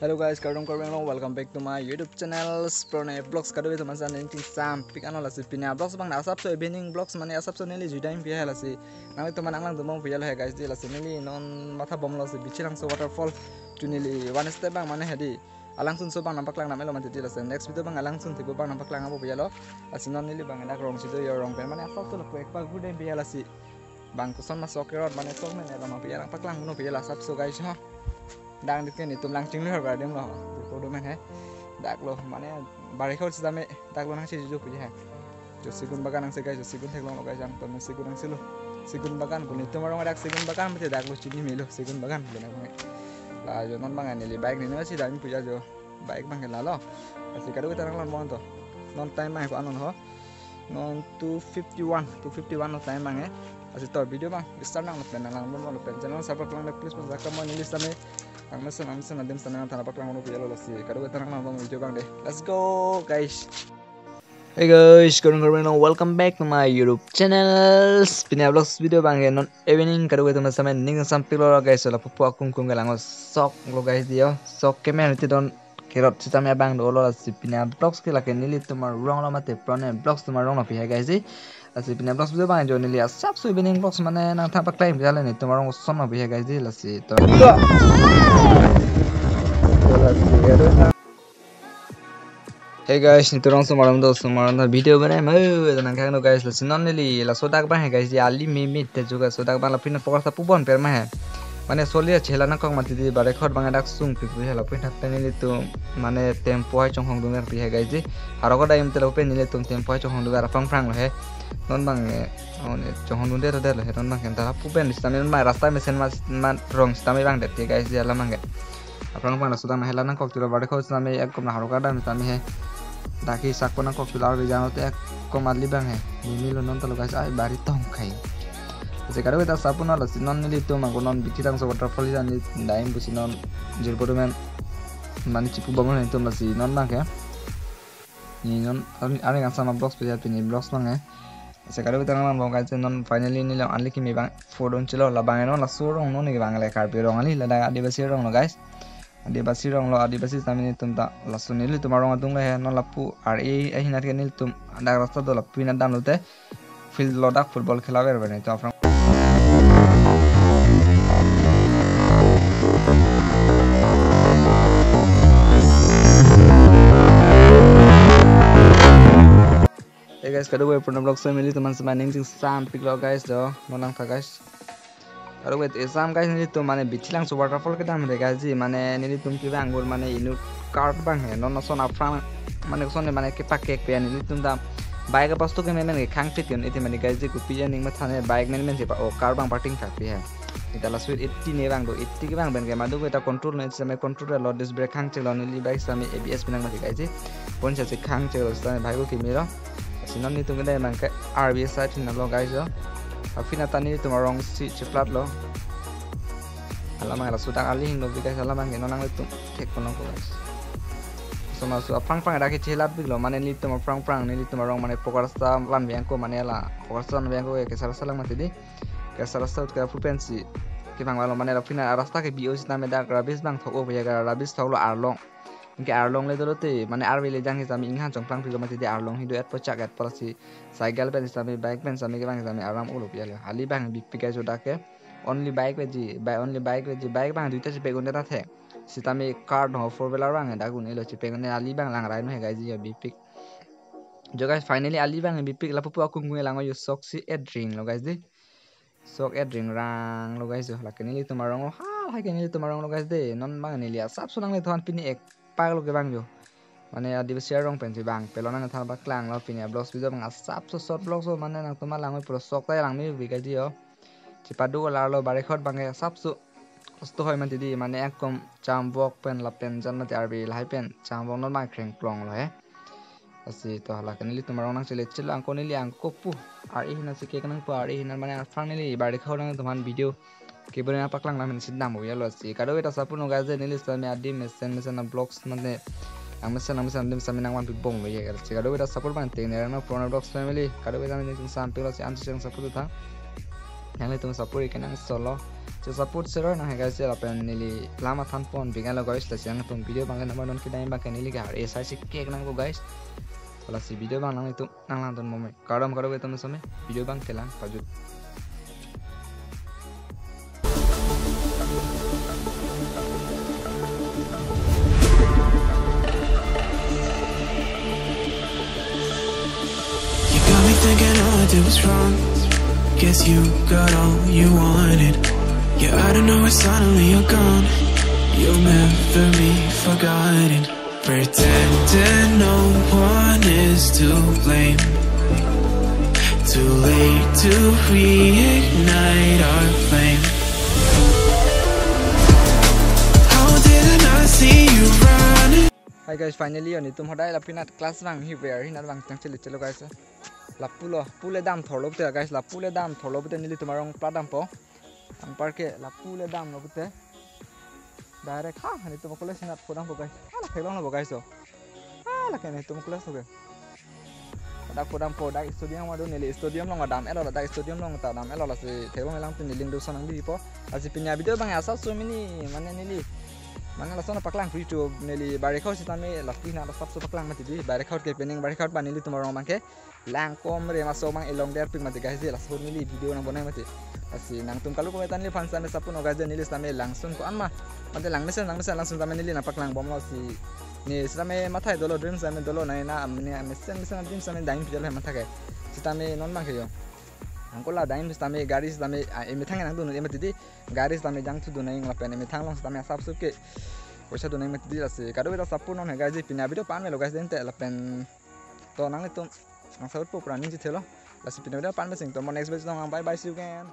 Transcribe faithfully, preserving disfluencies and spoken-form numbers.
Hello guys, kardom kardom, welcome back to my YouTube channel, Prone Vlogs. Kadokave atum aphan ning chingsampik anlo. Lasi pini avlogs abang asapso evening vlogs, mane asapso neli jui dam pi hai lasi. Nanglitum aphan nanglang dum pi alo hai guys, di lasi neli non matha bomlo si Bichilangso waterfall. Chu neli one step abang mane hedi alangsun so abang nangpaklang dam elo mati di lasi. Next video abang alangsun thipo abang nangpaklang abo pi alo. Lasi non neli abang dak rong si do yo, rong pen mane asapso lo kwek pa gu dam pi alo si. Bang koson ma sok kerot mane sok men elo ma pi alo nangpaklang no pi alo asapso guys ha. Dang dik ke netum Langchinglu har garden lo. Dik kodo men he. Dak lo mane bari khol sitame dak lo nangsi juju pu he. Jo segun bagan nangsi guys, jo segun theklonglo guys, jang ton segun nangsi lo. Segun bagan ko netum arong dak segun bagan mate dak lo chini melo segun bagan lo nang. La jo non abang neli bike neli masi dam pu jo bike abang ke lalo. Lasi kadokave ta nanglang bom to. Non time abang ko anon ho. Non two fifty-one, two fifty-one lo time abang eh. Lasi to video abang start nang lapen nanglang bom lapen channel subscribe lang please, pas jaka mo neli sitame nang mesen nang mesen adim sana nang thana paklang pi alo lasi. Kadokave ta nanglang bom video abang de. Let's go guys. Hey guys, kardom kardom, welcome back to my YouTube channel. Pini avlogs video abang eh non evening kadokave atum aphan ning chingsampik lo guys. So lapu pu akung kung ke lang sok lo guys di yo. Sok ke men ti don kerot sitame abang dolo lasi pini avlogs ke lake nelitum arong lo mate Prone Vlogs atum arong lo pi hai guys di. Lasi pini avlogs video abang jo neli asapso evening vlogs mane nangthang paklang pi alo netum arong koson lo pi hai guys di lasi to. Hey guys, netum arong osomar atum do osomar atum video banai ma nangkang do guys, lasi non neli laso dak abang hai guys di ali mimit te juga so dak abang lapen poker sa pu bon per ma hai. Mane soli chela nangkok mati di bari khot abang dak sung pi pu hai lapen thak te nelitum mane tempo hai chonghong dun pi hai guys di. Haro ko dam te lapen nelitum tempo hai chonghong dun aphrang phrang lo he. Non abang eh, oh ne chonghong dun der der lo he non abang ke ta pu pen sitame non abang rasta mesen ma ma rong sitame abang det ke guys di alam abang ke. Aphrang phrang laso dam hela nangkok chulo bari khot sitame ekkom na haro ka dam sitame he. Dak ke sak ko nangkok chulo arve jano te ekkom ali abang he. Mimi lo non ta lo guys, ai bari tong khai. Lasi kadokave ta sapu non lasi non nelitum abang ko non Bichilangso waterfall jani dam pusi non jirpo do men mane chipu bom netum lasi non abang ke. Ni non ari kangsam avlogs pi ja pini vlogs abang eh. Lasi kadokave ta nanglang bom guys, non finally neli arlo kimi abang photo chilo labang eh non laso rong non ni abang le Karbi rong ali ladak Adivasi rong lo guys. Adivasi rong lo, Adivasi sitame netum ta laso nelitum arong atung le he non lapu ar e ahin at ke nelitum dak rasta do lapu ahin dam lote field lo dak football khela ver ver netum aphrang. Hey guys, kadokave Prone Vlogs family atum aphan ning chingsampik lo guys do, non nangtha guys. Kadokave esam guys nelitum mane Bichilangso waterfall kedam re guys di mane nelitum kevang gur mane inut cart abang he non ason aphrang mane koson mane kepakek pe nelitum dam bike apastu ke men men ke khang fit yun iti mane guys di kopi ja ning matha ne bike men men si pa o cart abang parking thak pi he. Ita la speed eighty ne abang do, eighty kevang pen ke madu ko ita control ne sitame control lo disc brake khang chek lo neli bike sitame A B S pinang mati guys di. Pon sa si khang chek lo sitame bike ko kimi lo. Lasi non netum kedai abang ke R B S side hin lo guys do. Aphi nata netum arong si cheplat lo. Alam abang laso dak ali hing lo bi guys, alam abang ke non nanglitum thek kono ko guys. So masu aphrang phrang dak ke chelap bik lo mane nelitum aphrang phrang nelitum arong mane poker sa lan biang ko mane la poker sa lan biang ko ke sar salang mati di. Ke sar sa ke pu pen si kevang lo mane la pina rasta ke B O sitame dak rubbish abang thok o ya rubbish thok lo arlong. Anke arlong le dolo te mane arve le jang sitame inghan chongplang philo mati di arlong hidu et po chak et po lasi cycle pen sitame bike pen sitame kevang sitame aram ulo pi alo. Ali abang bipik ai joda ke only bike veji, by only bike veji, bike abang duita chepek un det athe. Sitame car ho four wheeler abang dak un elo chepek un ali abang lang rai no he guys yo bipik. Jo guys finally ali abang bipik lapu pu akung kung lang yo sok si et ring lo guys di. Sok et ring rang lo guys jo. Lake nelitum arong lo hal hai ke nelitum arong lo guys de. Non abang neli asapso nanglitum aphan pini ekpak lo kevang jo. Mane Adivasi arong pen si abang pelo nangthan paklang lo pini avlogs video abang asapso short vlogs lo mane nangtum alang oi pura sok ta lang me bi guys jo. Chepadu lar lo bari khot abang asapso. Kosto hoi mati di mane ekkom cham vok pen lapen jan mati arve lahai pen cham vok non abang kreng klong lo he. Lasi to hala ke nelitum arong nangchele chelo angko neli angko pu. Ar e hina si ke nang pu ar e hina mane aphrang neli bari khau nangtum aphan video kebun nangpaklang lam si dam ya lo si. Kadokave ta sapu no guys neli sitame adim mesen mesen na vlogs mane nang mesen nang mesen adim sitame nangvan pi bom lo ya guys. Kadokave ta support abang te ne rang no Prone Vlogs family. Kadokave ta neli sampik lo si ansi sampik tha. Nanglitum support ke nang solo. So support share nang hai guys, lapen neli lam athan pon bingalo guys, lasi nangtum video abang ke number non kedai abang ke neli ke har S I C cake nangpo guys. Lasi video abang nangtum nang langdun mome. Kardom kardom ketum seme, video abang kelang pajut. You got me thinking all I did was wrong. Guess you got all you wanted. Yeah, out of nowhere, suddenly you're gone. You'll never be forgotten. Pretending no one is to blame. Too late to reignite our flame. How did I not see you running? Hi guys, finally, nelitum hodai la pinat class vang hi ver, hinat vang chang chili chelo guys. Lapulo, pule dam thorlo pute guys, la pule dam thorlo pute nelitum arong pla dampo. Anparke la pule damlo pute. Direct ha, nelitum college hinat pho dampo guys. Ha, la theklonglo guys, so. Ha, la ke nelitum college lo ke. Dak pho dampo, dak stadium ma do, neli stadium along dam-etlo, dak stadium along ta dam-etlo, lasi theklong lang pini link do son nangbipo. Lasi pini avideo abang asapso mini, mane neli, mane lason paklang free to neli barikhaut sitame lapu hinat asapso paklang mati dei, barikhaut ke pening barikhaut ba nelitum arong abang ke lang komre maso abang elong derpik mati guys dei, laso neli video nang bonai mati. Lasi nangtum kalu kometan neliphan sitame support non guys dei, neli sitame langsun ko-an ma. Mate langmesen langmesen langsun sitame neli nangpaklang bomlo si. Ne sitame mathai dolo, dream sitame dolo, nai na amne amesen mesen dream sitame daim pijal hai matha ke. Sitame non abang ke yo. Angkola daim sitame gari sitame, ah, emethang nangdun emati dei. Gari sitame jangthu dun nang lapen emethang along sitame asapso ke poisa dun nang emati dei, lasi kadokave ta support non hai guys dei, pini avideo pan melo guys dei, ante lapen to nanglitum nang support po pura ningje thelo. Lasi pini avideo pan mesing to mo next video nang, bye bye, see you again.